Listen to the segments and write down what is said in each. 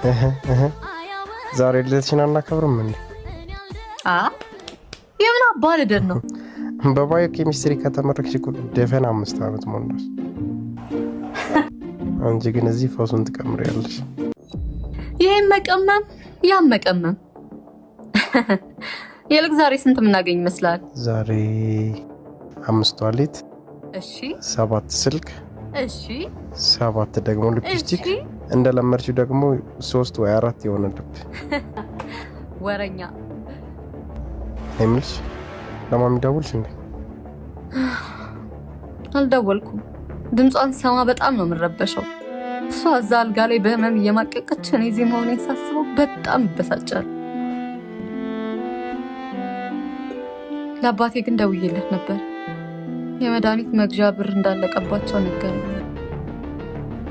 እህ እህ፣ ዛሬ ልደትሽን አናከብርም እንዴ? አ የምን አባ ልደት ነው? በባዮ ኬሚስትሪ ከተመረቅሽ እኮ ደፈን 5 ዓመት ሞላሽ። አንቺ ግን እዚህ ፈውሱን ትቀምሪያለሽ። ይሄን መቀመም ያም መቀመም። ይልቅ ዛሬ ስንት የምናገኝ ይመስላል? ዛሬ አምስት wallet፣ ሰባት ስልክ፣ ሰባት ደግሞ ሊፕስቲክ፣ እንደለመድሽው ደግሞ ሶስት ወይ አራት የሆነ ልብ። ወረኛ። እኔ የምልሽ ለማሚ ደውልሽ እንዴ? አልደወልኩም። ድምጿን ሰማ በጣም ነው የምረበሸው። እሷ እዛ አልጋ ላይ በህመም እየማቀቀች እኔ እዚህ መሆኔን ሳስበው በጣም ይበሳጫል። ለአባቴ ግን ደውዬለት ነበር። የመድኃኒት መግዣ ብር እንዳለቀባቸው ነገረኝ።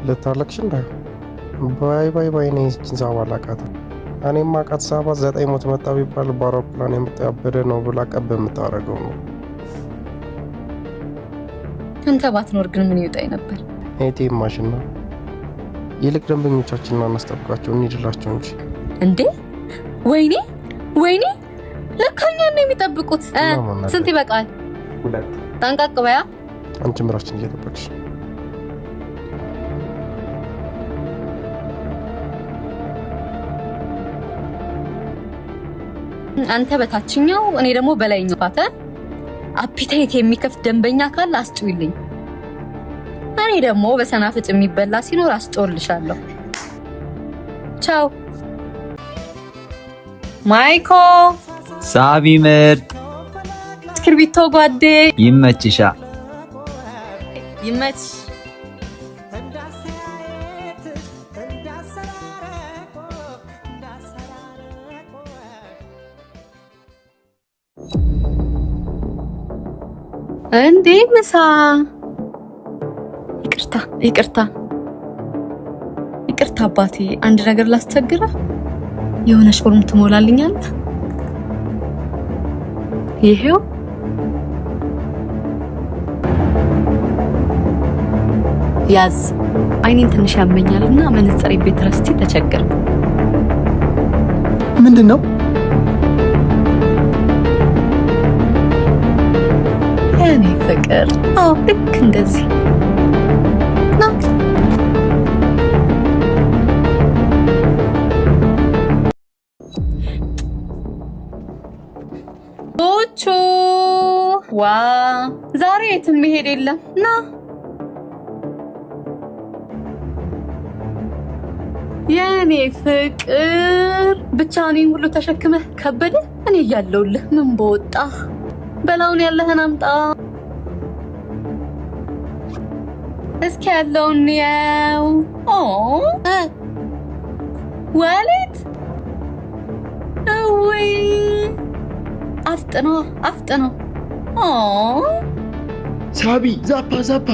ልታለቅሽ እንዳይሆን። Bye bye bye። እኔ ይህችን ሳባ አላውቃትም። እኔም አውቃት ሳባ ዘጠኝ ሞት መጣ ቢባል በአውሮፕላን የመጣ ያበደ ነው ብላ ቀብ የምታደርገው ነው። አንተ ባትኖር ግን ምን ይውጣኝ ነበር? ATM machine ነው። ይልቅ ደንበኞቻችንን አናስጠብቃቸው፣ እንሂድላቸው እንጂ። እንዴ ወይኔ ወይኔ፣ ለካ እኛን ነው የሚጠብቁት። እና ስንት ይበቃል? ሁለት። ጠንቀቅ በያ። አንቺ ምራችን እየጠበቅሽ። አንተ በታችኛው እኔ ደግሞ በላይኛው። ፓተ appetite የሚከፍት ደንበኛ ካለ አስጩይልኝ። እኔ ደግሞ በሰናፍጭ የሚበላ ሲኖር አስጮልሻለሁ። ቻው ማይኮ። ሳቢ ምርጥ። እስክርቢቶ ጓዴ። ይመችሻ። ይመች። እንዴ ምሳ። ይቅርታ ይቅርታ ይቅርታ አባቴ፣ አንድ ነገር ላስቸግረህ። የሆነች ፎርም ትሞላልኛለህ? ይሄው። ያዝ። አይኔን ትንሽ ያመኛልና መነጽሬ ቤት ረስቼ ተቸገርኩ። ምንድን ነው? የኔ ፍቅር፣ አዎ ልክ እንደዚህ ና። ቹ ዋ፣ ዛሬ የትም መሄድ የለም፣ ና። የኔ ፍቅር፣ ብቻ እኔን ሁሉ ተሸክመህ ከበደ። እኔ እያለሁልህ ምን በወጣህ? በላውን ያለህን አምጣ። እስኪ ያለውን ያው። ኦ wallet፣ እውይ፣ አፍጥኖ አፍጥኖ። ኦ። ሳቢ፣ ዛፓ ዛፓ።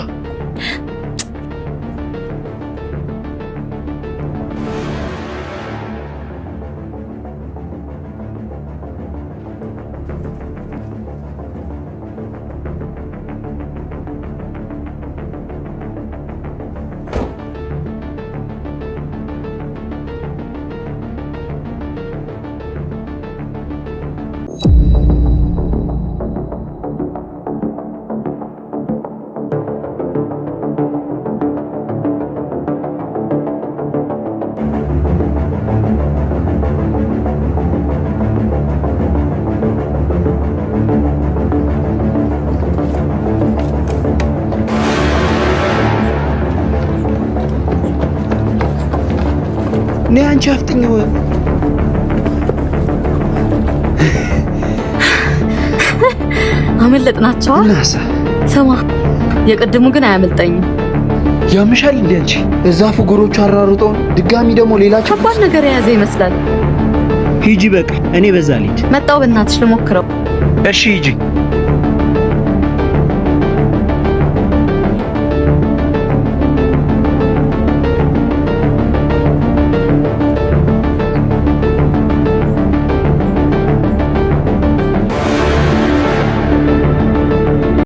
ነይ አንቺ አፍጥኝ። አመለጥናቸዋ። እናሳ ስማ፣ የቅድሙ ግን አያመልጠኝም። ያምሻል እንዴ አንቺ? እዛ ፍጉሮቹ አራሩጠውን ድጋሚ ደግሞ ሌላ ችግር። ከባድ ነገር የያዘ ይመስላል። ሂጂ በቃ፣ እኔ በዛ ልሂድ። መጣው፣ በእናትሽ ልሞክረው። እሺ ሂጂ።